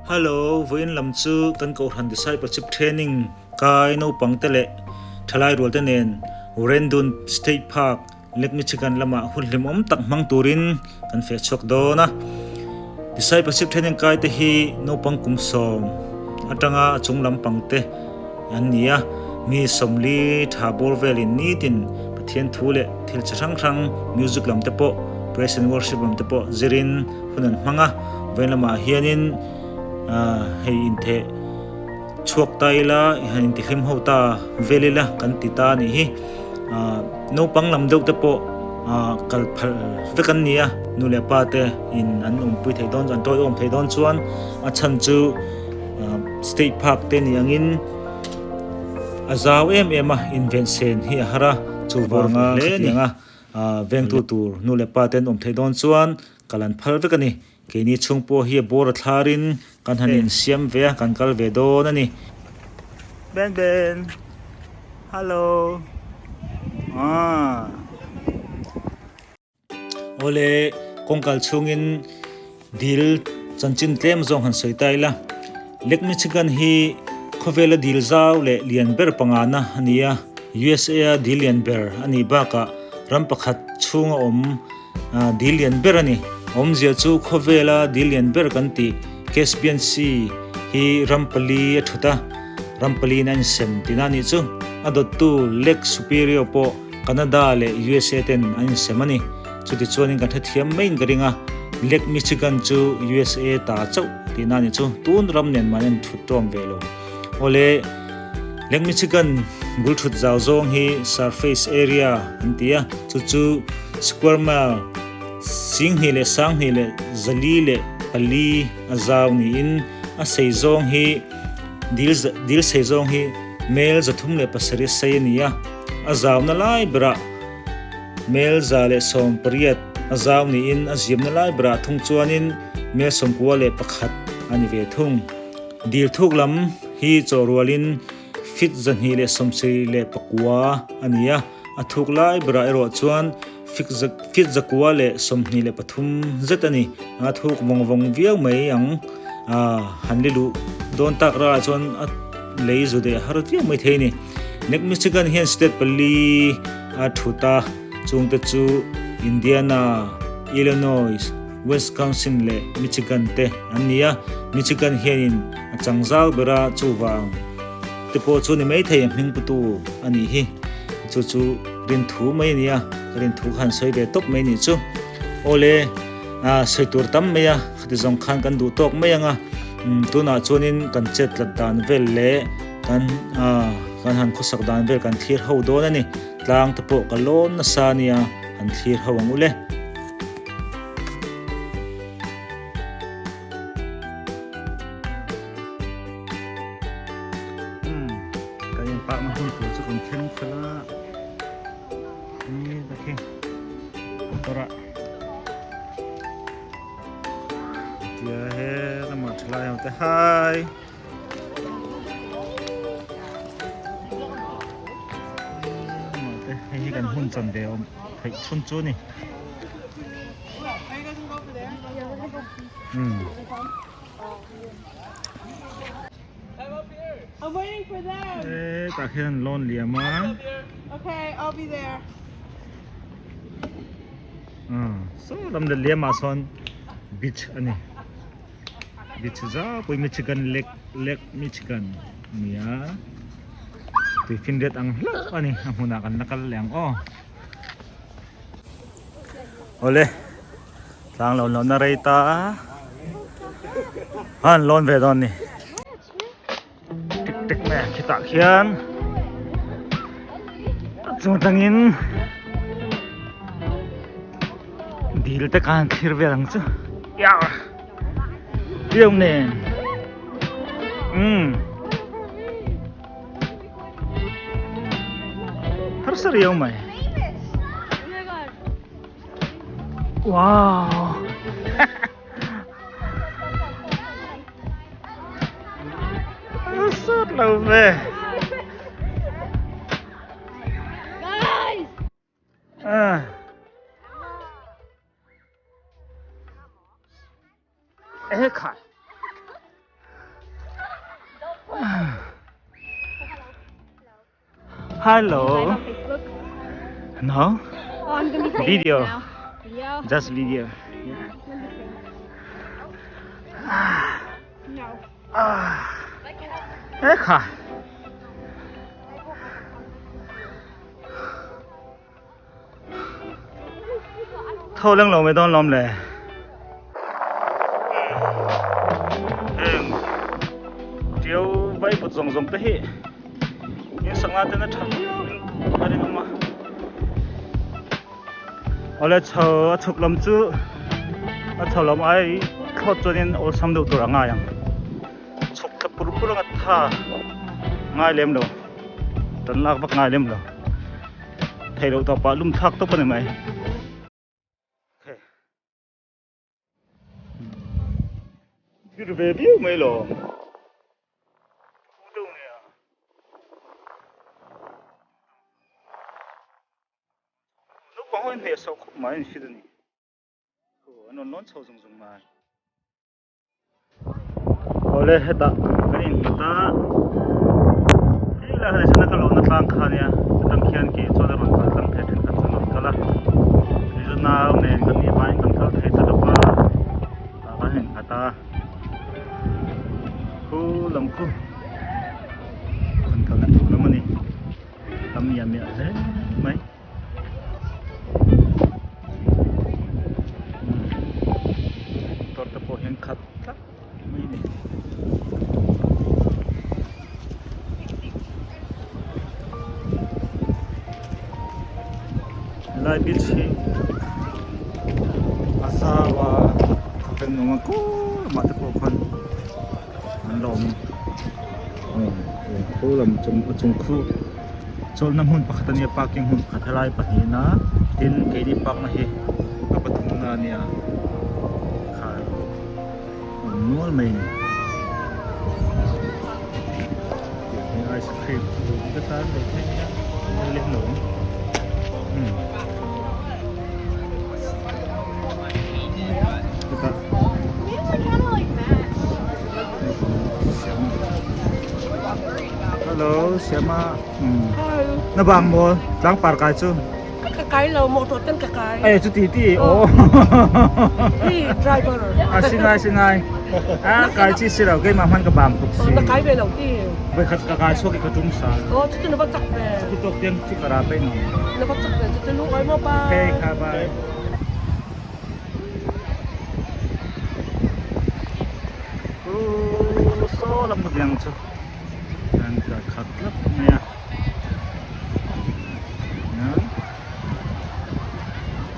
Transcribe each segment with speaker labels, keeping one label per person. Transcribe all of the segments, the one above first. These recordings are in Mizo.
Speaker 1: Hello, vawiin lam chu kan Kohhran Discipleship Training kai naupang te leh thalai rual te nen Randun State Park, Lake Michigan lamah hun hlimawm tak hmang turin kan feh chhuak dawn a. Discipleship Training kai te hi naupang kum sawm atanga a chung lampang te an ni a, mi sawmli tha bawr velin nitin Pathian thu leh thil chi hrang hrang music lam te pawh praise and worship lam te pawh zirin hun an hmang a, vawiin lamah hianin hei intheh chhuak ta ila han intihlim ho ta vel ila kan ti ta a nih hi naupang lam deuh te pawh kal phal vek an ni a, nu leh pa te in an awmpui theih dawn an tawiawm theih dawn chuan a chhan chu state park te ni angin a zau em em a inven sen hi a har a chuvanga khatiang a vengtu tur nu leh pa te an awm theih dawn chuan kal an phal vek a ni. Keini chhung pawh hi a bawr a thlarin kan han insiam ve a, kan kal ve dawn a ni. Ben Ben Hello Aaa Awle kawng kal chhungin dil chanchin tlem zawng han sawi ta ila. Lake Michigan hi khawvela dil zau leh lian ber pangana a ni a, USA a dil lian ber a nih bakah ram pakhat chhunga awm dil lian ber a ni. Awmzia chu khawvela dil lian ber kan tih Caspian Sea hi ram pali a thut a, ram paliin a insem tihna a nih chu. A dawttu Lake Superior pawh Canada leh USA ten an insem a ni. Chutichuanin kan hrethiam maiin ka ring a, Lake Michigan chu USA ta chauh tihna a ni chu. Tun ram nen mahni an thut tawm ve lo. Awle, Lake Michigan bul thut zau zawng hi surface area an ti a, chu chu square mile 12 leh 12 leh 4 leh pali a zau niin a sei zawng hi dil dil sei zawng hi mel 307 sei a ni a, a zauna lai berah Mel 118 a zau niin a ziamna lai berah thung chuanin mel 91 a ni ve thung. Dil thuk lam hi chaw rualin feet 279 a ni a, a thuk lai berah erawh chuan feet 923 zet a ni. A thuk vawng vawng viau mai ang. Han li luh dawn tak ralah chuan a lei zu deh har viau mai thei a ni. Lake Michigan hian state pali a thut a, chungte chu Indiana, Illinois, Wisconsin leh Michigan te an ni a. Michigan hianin a chang zau ber a, chuvang te pawh chu ni maithei a hming putu a nih hi. Chu chu rinthu mai a ni a, ka rinthu kha an sawi ve tawp mai nih chu. Awle, sawi tur tam mai a, khati zawng khan kan duh tawk mai ang a, tunah chuanin kan chet tlat dan vel leh Kan kan han khawsak dan vel kan thlir ho dawn a ni. Tlang te pawh ka lawn nasa a nia, han thlir ho ang ule. Kan in park na hun tur chu kan thleng fel a. Ni ta khi. Motor ah. Tia he lamah thalai ho te hi. Hei hi kan hun chan ve awm theih chhun chu a ni. E tah khian an lawn liam a. Saw lam let liam ah sawn beach a ni. Beach zau pui Michigan Lake Lake Michigan a ni a tui finriat ang hlauh a ni a hmunah kan la kal leh ang aw. Awle tlang lo lohna rei ta a an lawn ve dawn ni tik tek mai a khitah khian a chung atangin dil te khan thlir vel ang chu Piau nen umm harsa riau mai wow sut lo ve Ehe khai. Hello. No. Video. Just video. Yeah. Ah. E kha. Tho leng lo mai dawn lawm le. Heng tiau vai put zawng zawng te hi in sangha ten a tha viau in a rinawm a. Awle chho a chhuk lam chu a chho lam ai thlawt chuanin awlsam deuh tur a ngai ang. Chhuk thla pur pur anga tha ngai lem lo tan lak vak ngai lem lo thei loh tawpah lum thlak tawp a ni mai. Pir ve viau mai lo. Phu deuh nia. Naupang ho in hnehsawh khawp mai an hriat a ni. An rawn lawn chho zung zung mai. Awle hetah kan inhmu ta hei lai hei sana ka lohna tlang kha ania chutang khian ke chuan a rawn kal tlang thei thenkhat chu an rawn kal a kei chu nau nen kan nih vangin kan kal thei ta lo va tah kan innghat a khu lam khu kan kalna tur lam a ni tam miah miah hle mai. Motor te pawh hian khat tlat mai a ni. Helai beach hi a zau a khawvel nuam a kur mah te pawh khawn an la awm khu lam chung a chung khu chawlhna hmun pakhat a nia parking hmun pakhat helai pahnih a tin keini park na hi a pathum na a nia kha awm nual mai a ni ice cream te tan lei theih nia a lem lo ang umm hetah. Hello Siama na bang maw tlang par kai chu
Speaker 2: ka kai lo motor ten ka kai
Speaker 1: ai chu ti ti o
Speaker 2: hi driver
Speaker 1: a singai singai a kai chi si lo keimah hman ka bang tuk si
Speaker 2: na kai ve lo ti
Speaker 1: voi khat ka kai chuak i ka tum sa
Speaker 2: o chu chu na va chak ve
Speaker 1: chu tok tiang chu ka ra pe no
Speaker 2: na va chak ve chu chu lu oi mo ba
Speaker 1: okay kha bye. Saw lam hetiang chu an tla khat tlat mai a hian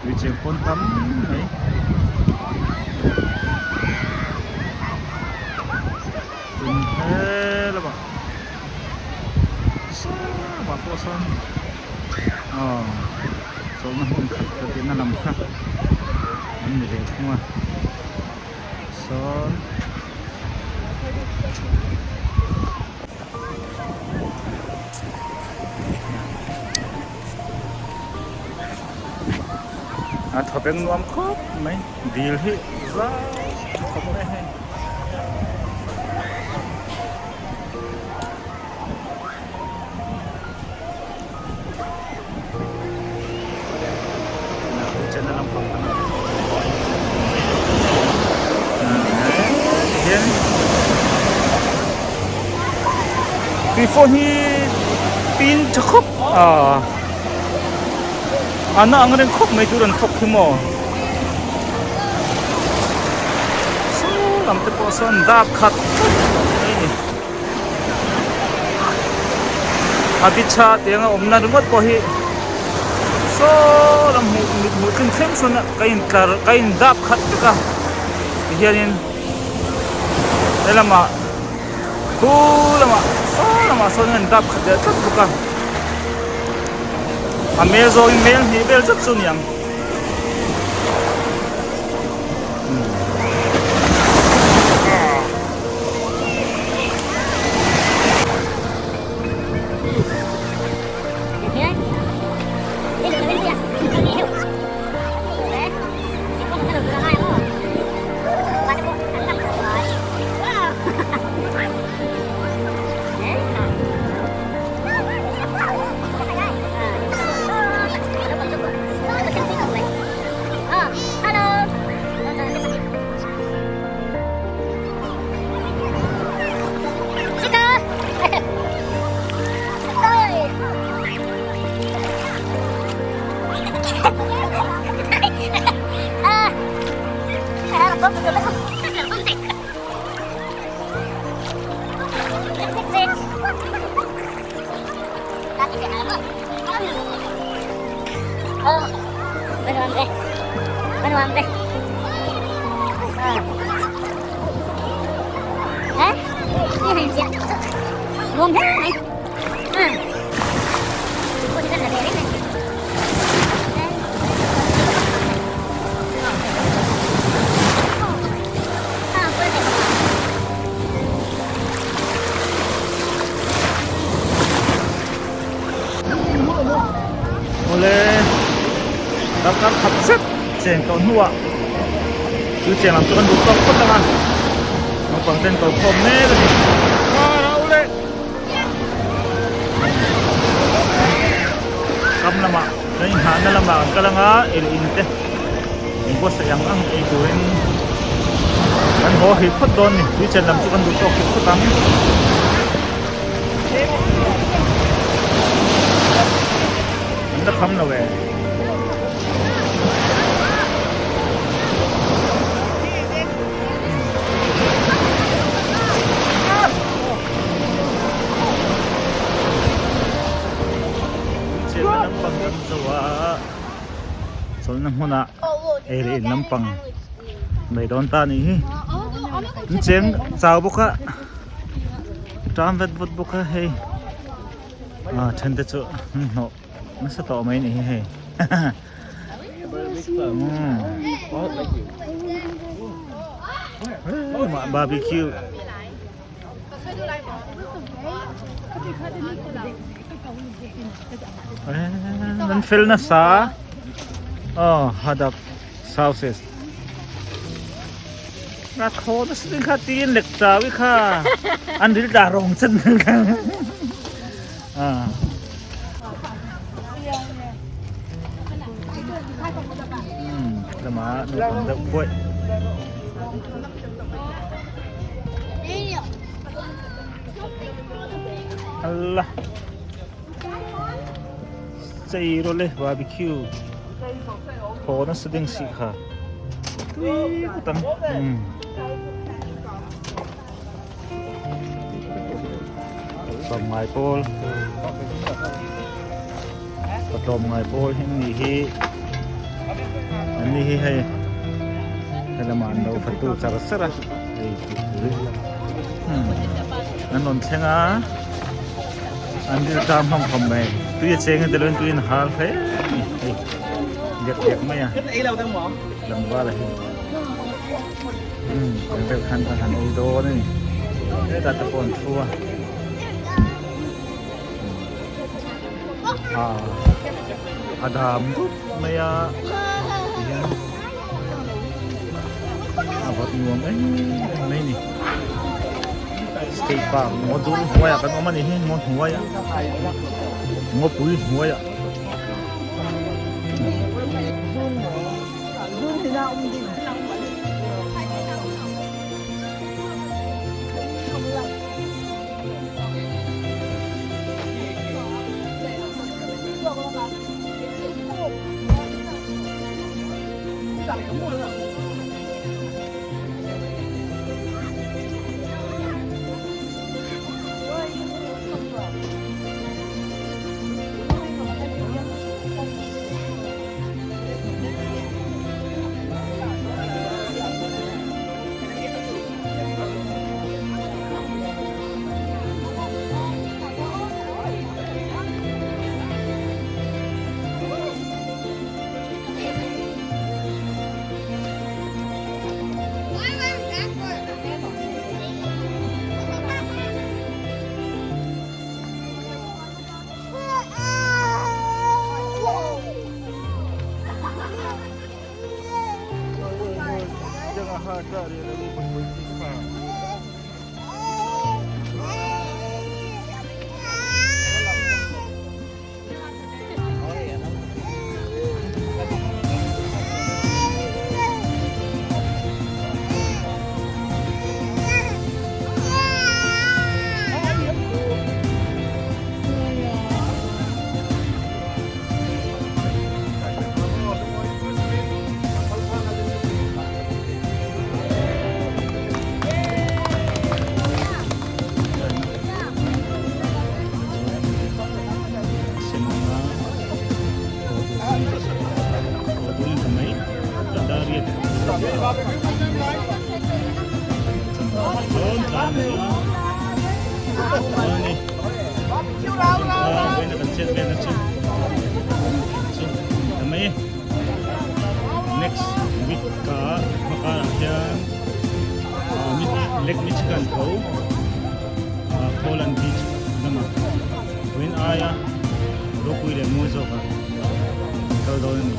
Speaker 1: tui cheng pawn tam mai tum he lamah saw ah pawh sawn aw chawlhna hmun khat ka tihna lam kha an ni ve thung a sawn a thawveng nuam khawp mai dil hi zau khawp mai hei. Tui pawh hi pin tha khawp a a na ang reng khawp mai tur an thawk hi maw saw lam te pawh sawn dap khat mai a ni. A bicha tiang a awmna ringawt pawh hi saw lam hmuh mit hmuh tling thleng sawn ka in tlar ka in dap khat vek a tihianin helamah khu lamah saw lamah sawn an dap khat leh tlat bawk a a mel zawngin mel hnih vel zet chu a ni ang. Awle darkar khat zet cheng tawh hnuah chu cheng lam chu kan duh tawk phawt ang a naupang ten ko khawm mek a ni. Kam lamah kan inghahna lamah kan kal anga el in te inbuatsaih ang ang ei turin kan haw hrih phawt dawn a ni tuichen lam chu kan duh tawk hrih phawt ang. An la kham lo e. Chenna lampang kan zo a chawlhna hmunah ei leh in lampang mai dawn ta anih hi an cheng chau bawk a ṭam vet vut bawk a hei ah then te chu an hnawh nasa tawh mai anih hi hei umm barbecue. An fel nasa aw hadak sauces a thaw nasa ding kha tin lek chau i kha an ril tla rawng chen a lama naupang deuh pawih. Allah chei rawh le barbecue thaw nasa ding si kha tui ngawt ang umm sawmngai pawl patlawmngai pawl hi an ni hi an ni hi hei helamah an lo fatu char char a hei an rawn thleng a an dil tlang hlawm khawp mai tui a cheng a tel in tui an hal hle a ni hei diak diak mai a tlangval a hi umm vel khan an han ei dawn a ni hetah te pawh an thu a a dam dup mai a tihian a vawt nuam em em mai a ni state park ngaw dur hnuaiah kan awm a ni hi ngaw hnuaiah ngawpui hnuaiah. Dawn tlan a ni a chuan in vawiin a kan chet velna chu chu ta mai next week ah hma karah hian Lake Michigan tho Poland beach lamah vawiin aia ropui leh mawi zawkah an kal dawn a ni.